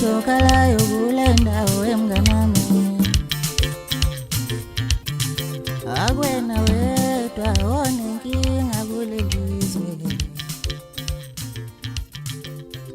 Umuntu okhalayo kule ndawo emnganami. Akwena wedwa onenkinga kuleli zwe.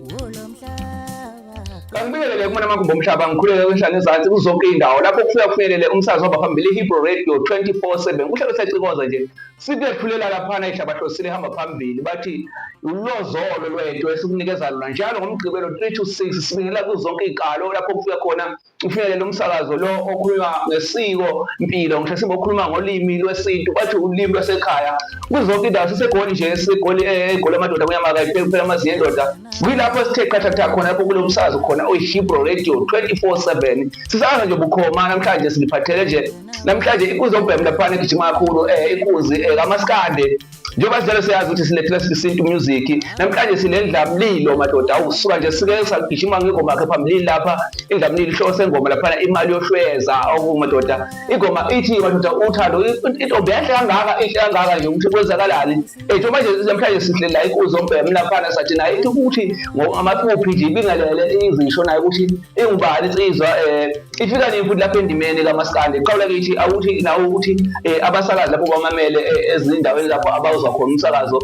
Kulo mhlaba. Kangibingelele kumana amagumbi omhlaba ngikhuleke kwenhlanu ezansi kuzonke iy'ndawo lapho kufika kufinyelele umsakazo ohamba phambili i-Hebrew Radio 24/7 kuhlelo siyacikoza nje Sikwethulela laphana ihlabahlosile ihamba phambili bathi ulozolo lwento esikunikeza lona njalo ngoMgqibelo 3 to 6 sibingelela kuzonke iy'kalo lapho kufika khona ufinyelele umsakazo lo okhulunywa ngesiko mpilo ngisho simbe okhuluma ngolimi lwesintu bathi ulimi lwasekhaya kuzonke indawo sisegoli nje segoli eh, egoli amadoda kunyama kayipheli kuphela amazinyo endoda kuyilapho esithe qathatha khona lapho kulo msakazo khona oyi-hebrew radio 24/7 sisakaza nje bukhoma namhlanje siliphathele nje namhlanje inkunzi yobhemu laphana egijima kakhulu um inkunzi um kamaskande njengoba sidlalo siyazi ukuthi silethela isintu music namhlanje sinendlamlilo madoda awusuka nje sike sagijima ngengoma yakhe phambilini lapha indlamlilo ihloko sengoma laphana imali yohlweza okumadoda ingoma ithi madoda uthando intombi yahle kangaka inhle kangaka nje ukuthi kwenzakalani um njengoba nje namhlanje sihleli la inkunzi yombhemu laphana sathi naye ithi ukuthi ngamafuphi nje ibingelele izisho naye ukuthi ingubani insizwa um ifika nini futhi lapha endimeni kamaskandi qawula kithi awuthi nawe ukuthi eh, abasakazi lapho bamamele eh, ezindaweni lapho abawuzwa khona umsakazo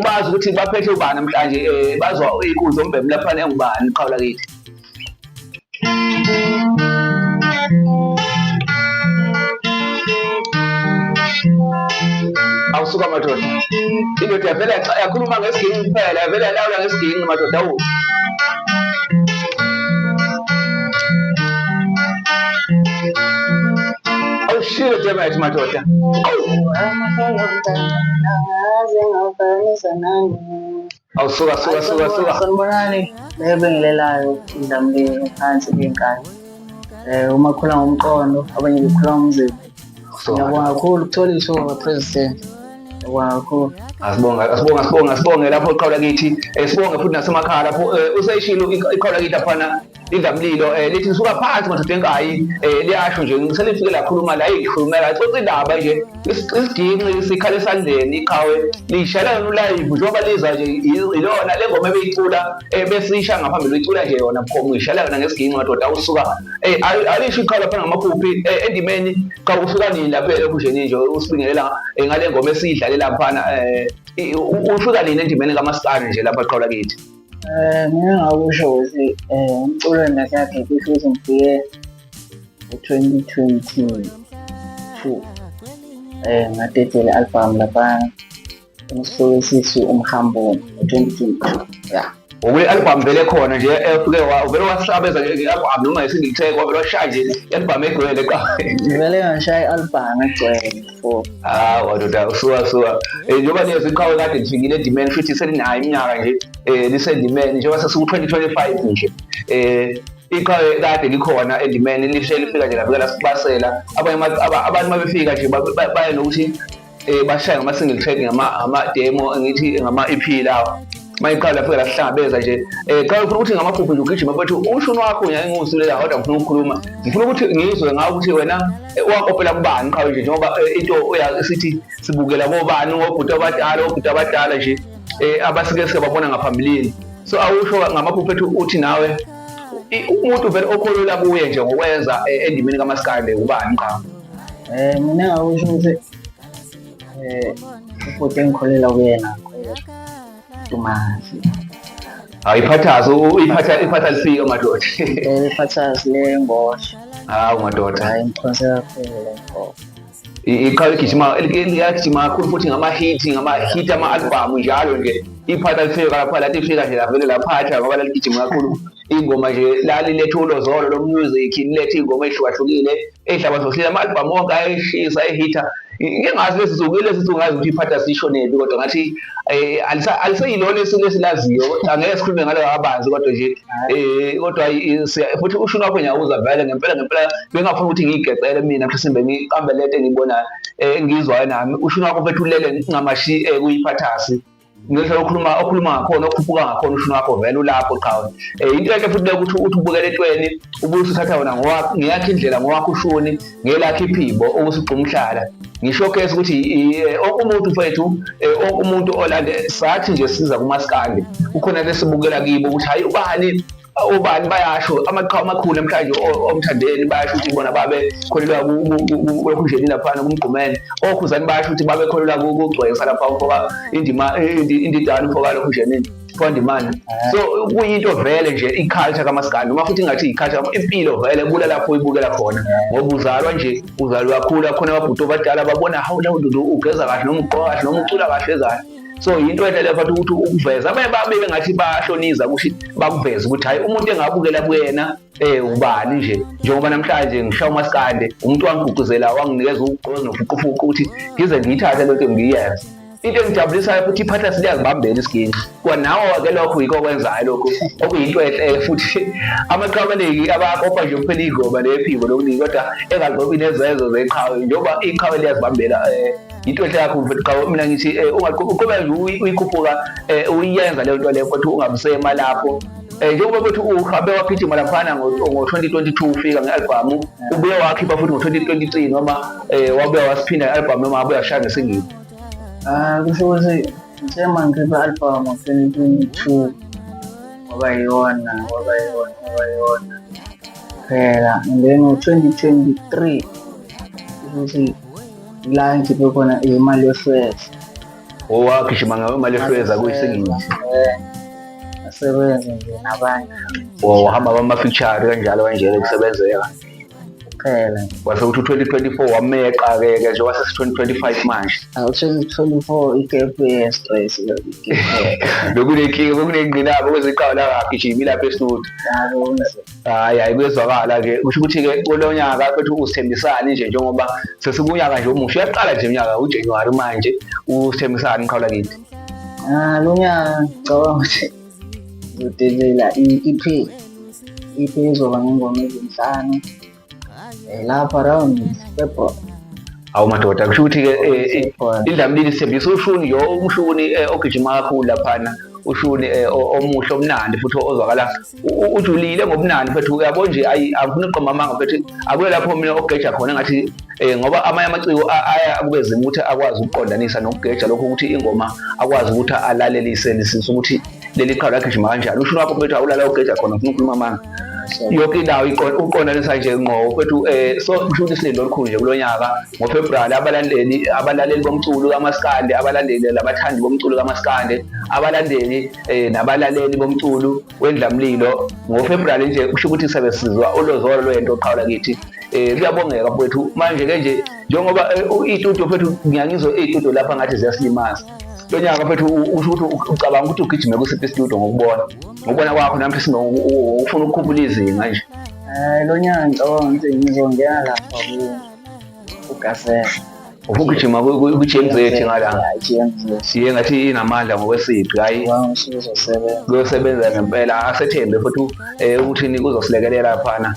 bazi ukuthi baphethe ubani namhlanje eh, bazwa inkunzi yombhemu laphana engubani qawula kithi. Awusuka madoda, indoda yavele yakhuluma ngesiginci kuphela, yavele yalawula ngesiginci madoda awu. Awushilo dammit madoda. Awusuka suka suka suka. Sanibonani, lebengilelayo indamlilo phansi kwenkani. Eh uma khula ngomqondo abanye bekhula ngomzimba. Ngiyabonga kakhulu ukuthola ithuba president. Ngiyabonga kakhulu. Asibonga asibonga asibonga asibonge lapho iqhawula kithi eh, sibonge futhi nasemakhaya lapho eh, useyishilo iqhawula kithi laphana idlamlilo eh, lithi lisuka phansi madoda enkayi liyasho nje selifike lakhuluma la ikhulumela ixoxa indaba nje isiginci sikhala esandleni iqhawe lishayela yona ulive njengoba liza nje ilona le ngoma ebeyicula besisha ngaphambili uyicula nje yona bukhoma uyishayela yona ngesiginci madoda usuka alisho iqhawe lapha ngamaphuphi endimeni cha ufika nini lapha ekhujeni nje usibingelela ngale ngoma esiyidlale laphana ufika nini endimeni kamaskandi nje lapha qhawula kithi? Mina engingakusho ukuthi umculo kahle kusho ukuthi ngifike ngo-2022 ngadedela i-album laphana esihloko esithi umhambo ngo-2022 ya. Ukule album vele khona nje efike uvele wahlabeza nge-album noma nge-single track wavele washaya nje i-album egcwele qa. Ngivele ngashaya i-album egcwele for. Ah wadoda usuka suka. Eh njengoba lezi iqhawe kade lifikile edimeni futhi selinayo iminyaka nje eh lisendimeni njengoba sesiku-2025 nje. Eh iqhawe kade likhona endimeni lishe lifika nje lafika lasibasela abanye abantu mabefika nje baye nokuthi um bashaye ngama-single track ngama-demo ngithi ngama-EP lawa mayiqala lafika lasihlangabeza nje um qala ufuna ukuthi ngamaphupho nje ugijima bethu umshuni wakho ngiyaye ngiwusulela kodwa ngifuna ukukhuluma ngifuna ukuthi ngizwe ngawo ukuthi wena eh, wakopela kubani qhawe nje njengoba eh, into sithi sibukela kobani ngobhuti abadala obhuti abadala nje um abasike sike ngaphambilini so awusho ngamaphupho ethu uthi nawe umuntu vele okholelwa kuye nje ngokwenza endimeni kamaskande ubani qha? Mina ngakusho ukuthi ubhuti engikholelwa kuyena Dumazi. Hayi iphathazi iphatha iphatha lifika madoda. Iphathazi le ngosha. Hawu madoda. Hayi ngiphonse kakhulu le ngoma. Iqhawe ligijima liyagijima kakhulu futhi ngama-hit ngama-hit ama-albhamu njalo nje iphatha lifika lapha lathi ifika nje lavele laphatha ngoba laligijima kakhulu ingoma nje laliletha ulozolo lo music liletha iy'ngoma ey'hlukahlukile ey'hlabahlosile ama-albhamu wonke ayeshisa ehitha ngingazi lezi nsuku lezi nsuku ngazi ukuthi iphatha sishonephi kodwa ngathi um aliseyilona esilaziyo angeke sikhulume ngalo kabanzi kodwa nje um kodwa futhi ushuni wakho ngiyawuza vele ngempela ngempela bengingafuni ukuthi ngiyigecele mina mhlasimbe ngiqambe lento engiyibonayo um engiyizwayo nami ushuni wakho mfethu ulele ncamashi um kuyiphathasi ngendlela okhuluma okhuluma ngakhona okhuphuka ngakhona ushuni wakho vele ulapho qhawe um into enhle futhi leyo ukuthi uthi ubukele entweni ubuye usuthatha wona ngeyakho indlela ngowakho ushuni ngelakho iphimbo ukuthi ugqa umhlala ngisho kesi ukuthi onke umuntu mfethu onke umuntu olande sathi nje siza kumaskandi kukhona lesibukela kibo ukuthi hayi ubani. Obani bayasho amaqhawe amakhulu namhlanje omthandeni bayasho ukuthi bona babekholelwa kulokhunjeni laphana kumgqumene. Okhuzani bayasho ukuthi babekholelwa kugcwesa lapha umfoka indima indidane umfoka lokhunjenini Fondimane. So kuyinto vele nje i-culture kamaskandi noma futhi ngathi i-culture impilo vele kula lapho uyibukela khona ngoba uzalwa nje uzalwa kakhulu khona ababhuti abadala babona hawu lawo ndoda ugeza kahle noma ugqoka kahle noma ucula kahle kahle so yinto enhle leyo futhi ukuthi ukuveza abanye babeke ngathi bayahloniza ukuthi bakuveze ukuthi hhayi umuntu engabukela kuyena eh ubani nje njengoba namhlanje ngishaya umaskande umuntu wangigqugquzela wanginikeza ugqozi nofuqufuqu ukuthi ngize ngiyithathe lento ngiyenze into engijabulisayo futhi iphatha siliyazibambela isiginci kwanawo-ke lokho yikho okwenzayo lokhu okuyinto enhle futhi amaqhawe amaningi abakopa nje kuphela iy'ngoma nephimbo lokuningi kodwa engagqoki nezenzo zeqhawe njengoba iqhawe liyazibambela um into enhle kakhulu futhi qhawe mina ngithi ungaqhubeka nje uyikhuphuka um uyiyenza leyo nto leyo futhi ungabusema lapho um njengoba bethi uhambe wagijima laphana ngo-2022 ufika nge-albhamu ubuye wakhipha futhi ngo-2023 noma um wabuya wasiphinda i-albhamu noma wabuya washaya ngesingili. Ah, kusho ukuthi ngithe uma ngikhipha i-albhamu ngo-2022 kwaba yiyona kwaba yiyona kwaba yiyona phela and then ngo-2023 kusho ukuthi la ngikhiphe khona imali yohlweza. Owagijima ngayo imali yohlweza kuyisingili. Asebenze nje nabanye. Wahamba bama-feature kanjalo kanjalo kusebenzeka. Kuphela. Wase uthi u-2024 wameqa-ke ke nje wase 2025 manje. Awu 2024 igap ye-stress. Bekunenkinga bekunengqinamba kweziqhawe la ngagijimi lapha estudio. Hayi hayi kuyezwakala-ke kusho ukuthi-ke kulo nyaka futhi usithembisani nje njengoba sesikunyaka nje omusha uyaqala nje unyaka uJanuwari manje usithembisani mkhawula kithi. Ah, lo nyaka ngicabanga ukuthi ngizodelela i-EP. I-EP izoba ngengoma ezinhlanu. Lapha around February. Awu madoda kusho ukuthi-ke iDlamini sithembisa ushuni yo umshuni ogijima kakhulu laphana ushuni omuhle omnandi futhi ozwakala ujulile ngobunandi futhi uyabo nje ayi angifuni ukuqamba amanga futhi akuyo lapho mina ogeja khona ngathi ngoba amanye amaciko aya kube zima ukuthi akwazi ukuqondanisa nokugeja lokho ukuthi ingoma akwazi ukuthi alalelise lisise ukuthi leli qhawe lagijima kanjani ushuni wakho mfethu awulala ugeja khona ufuna ukukhuluma amanga yonke indawo uqondanisa nje ngqo mfethu so kusho ukuthi silinde olukhulu nje kulo nyaka ngoFebruwari abalandeli abalaleli bomculo kamaskandi abalandeli labathandi bomculo kamaskandi abalandeli nabalaleli bomculo wendlamlilo ngoFebruwari nje kusho ukuthi sebesizwa ulozolo lwento qhawula kithi kuyabongeka mfethu manje ke nje njengoba iy'tudio mfethu ngiyangizwa iy'tudio lapha ngathi ziyasilimaza lo nyaka mfethu usho ukuthi ucabanga ukuthi ugijime kusiphi isitudio ngokubona ngokubona kwakho nami mfethu ufuna ukukhuphula izinga nje. Lo nyaka ngicabanga ukuthi ngizongena lapha kuGazela. Ufuna ukugijima kwi-GMZ ngala. Siye ngathi inamandla ngokwesiphi hayi. Kuyosebenza ngempela asethembe futhi ukuthi kuzosilekelela laphana.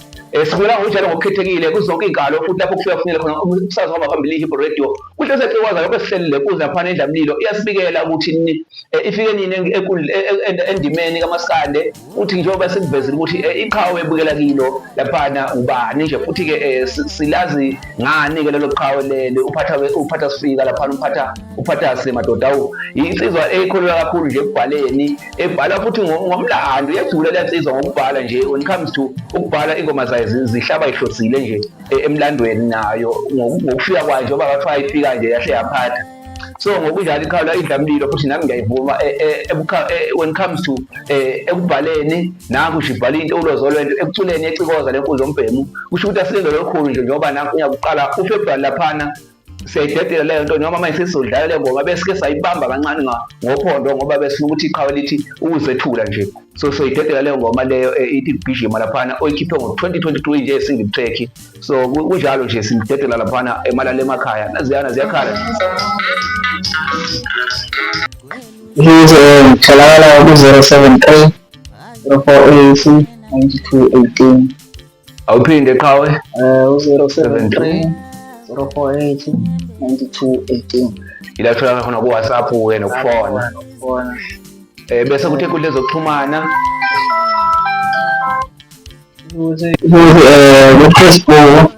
Sibukela ngokunjalo ngokukhethekile kuzonke iy'nkalo futhi lapho kufika kufunele khona umsakazo ohamba phambili i-Hip Radio. Kuhle secikwaza lokho esihlelile kuze laphana indlamlilo iyasibikela ukuthi ifike nini endimeni kamaskande uthi njengoba sikuvezile ukuthi iqhawe ebukela kilo laphana ubani nje futhi-ke silazi ngani-ke lelo qhawe leli uphatha uphatha sifika laphana uphatha uphatha simadoda awu insizwa ekholelwa kakhulu nje ekubhaleni ebhala futhi ngomlando iyajula leya nsizwa ngokubhala nje when it comes to ukubhala ingoma zayo zihlaba ihlosile nje emlandweni nayo ngokufika kwayo njengoba kwathiwa ifika nje yahle yaphatha so ngokunjalo ikhawula idlamlilo futhi nami ngiyayivuma when it comes to ekubhaleni nanku nje ibhala into ulozo lwento ekuculeni ecikoza lenkundla yombhemu kusho ukuthi asilindele olukhulu nje njengoba nanku unyaka uqala uFebruary laphana siyayidedela leyo nto noma manje sesizodlala le ngoma besike sayibamba kancane ngophondo ngoba besifuna ukuthi iqhawe lithi ukuzethula nje so soyidedela leyo ngoma leyo ithi gijima laphana oyikhiphe ngo-2023 nje single track so kunjalo nje simdedela laphana emalala emakhaya naziyana ziyakhala. Ngitholakala ku-073 048 9218. Awuphinde qhawe. U-073 048 9218. Ila tholakala khona ku-WhatsApp ke nokufona. Nokufona. Bese kuthi enkundleni zokuxhumana Ku-Facebook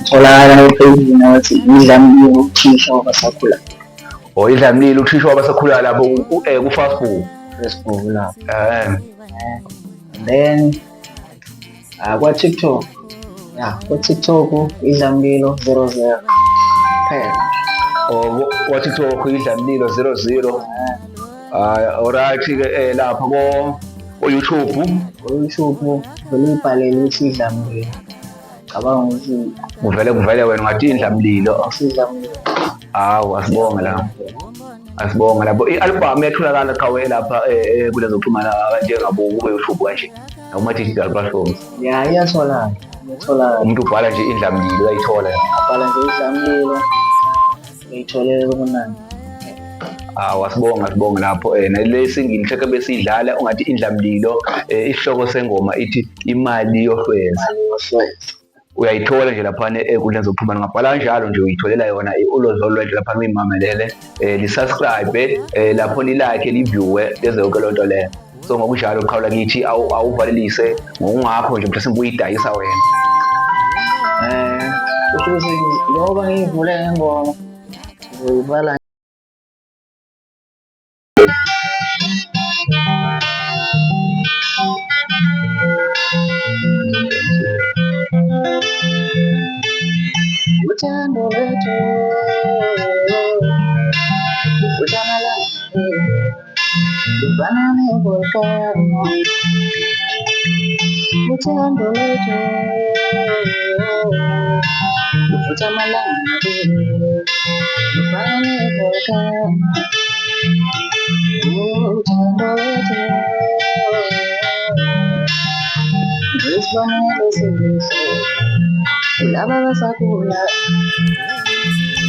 ngitholakala ku-page wathi Idlamlilo uthisha wabasakhulayo. Oh Idlamlilo uthisha wabasakhulayo lapho ku-Facebook. Facebook lapho. Then kwa-TikTok, ya kwa-TikTok idlamlilo 00 phela. Oh, kwa-TikTok idlamlilo 00. Hayi, alright ke lapha ko YouTube. Ko-YouTube vele uyibhalele ukuthi idlamlilo. Cabanga ukuthi Kuvele kuvele wena ungathi indlamlilo. Isidlamlilo. Hawu, asibonge la. Asibonge lapho. I-album iyatholakala qhawe lapha kulezo kuxhumana njengabo ku-YouTube kanje. Nakuma digital platforms. Ya, iyatholakala. Iyatholakala. Umuntu ubhala nje indlamlilo uyayithola. Abhala nje idlamlilo. Uyitholele kumnandi. Hawu, asibonge asibonge lapho nale single track besidlala ungathi indlamlilo isihloko sengoma ithi imali yohlweza. Imali yohlweza. Uyayithola nje laphana enkundleni zokuxhumana ngabhala kanjalo nje uyitholela yona uLozi Olwethu laphana uyimamelele li-subscribe lapho li-like li-viewe yenze yonke loo nto leyo. So ngokunjalo qhawula kithi awuvalelise ngokungakho nje mhlawumbe uyidayisa wena. Kusho ukuthi njengoba ngiyivule ngengoma ngizoyibala. Uthando lwethu utamala lufana nevolcano. Uthando lwethu lufutha amalangabi lufana nevolcano. Uthando lwethu luyisibonelo esihle kulaba abasakhula.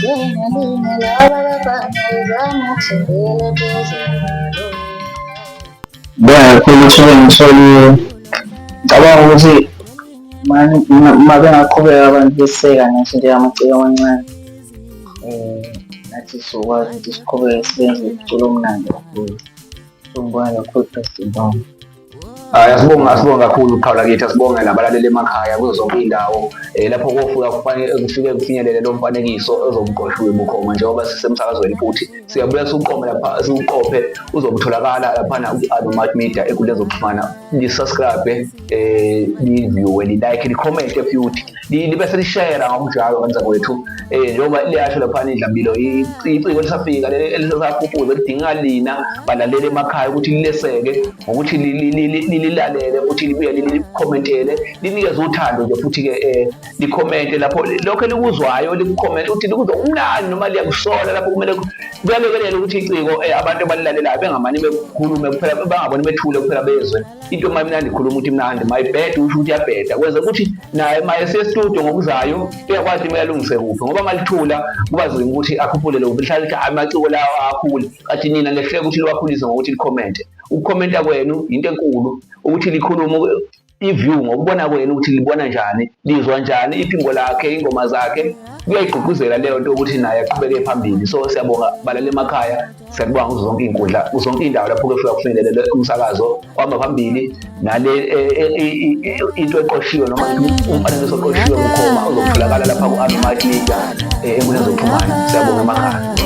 Bengalinge laba abafana bezama ukusondela eduze. Ngibonga kakhulu ithuba engitholile. Ngicabanga ukuthi uma bengaqhubeka abantu beseka nathi njengamaciko amancane, nathi sizokwazi ukuthi siqhubeke sibenze umculo omnandi kakhulu. So ngibonga kakhulu President wami. Hayi, asibonge asibonge kakhulu qhawula kithi, asibonge nabalaleli emakhaya kuzo zonke iy'ndawo lapho kofika kufanele kufike kufinyelele lo mfanekiso ozobuqoshiwe bukhoma njengoba sisemsakazweni futhi siyabuya siwuqome lapha siwuqophe uzobutholakala laphana ku-Adomat Media enkundleni zokuxhumana li-subscribe li-viewe li-like li-comment futhi libe selishare ngokunjalo kanza kwethu njengoba liyasho laphana indlamlilo iciko lisafika elisafufuza lidinga lina balalele emakhaya ukuthi lileseke ngokuthi lililalele futhi libuye likhomentele linikeze uthando nje futhi-ke likhomente lapho lokho elikuzwayo likukhomente ukuthi likuzwa umnandi noma liyakusola lapho kumele kuyalekelela ukuthi iciko abantu abalilalelayo bengamane bekhulume kuphela bangaboni bethule kuphela bezwe into uma imnandi ikhuluma ukuthi imnandi mayibhede usho ukuthi iyabheda kwenza ukuthi naye uma esestudio ngokuzayo uyakwazi imele alungise kuphi ngoba malithula kuba nzima ukuthi akhuphule lokhu lihlale lithi amaciko lawo akhule kanti nina lehluleka ukuthi liwakhulise ngokuthi likhomente. Ukukhomenta kwenu into enkulu ukuthi likhulume i-view ngokubona kwenu ukuthi libona njani lizwa njani iphimbo lakhe ingoma zakhe kuyayigqugquzela leyo nto ukuthi naye aqhubeke phambili. So siyabonga balale emakhaya, siyakubonga kuzo zonke iy'nkundla kuzo zonke iy'ndawo lapho kufika kufinyelele umsakazo uhamba phambili nale into eqoshiwe noma umfanekiso oqoshiwe bukhoma uzotholakala lapha ku-Adomat Media enkundleni zokuxhumana. Siyabonga emakhaya.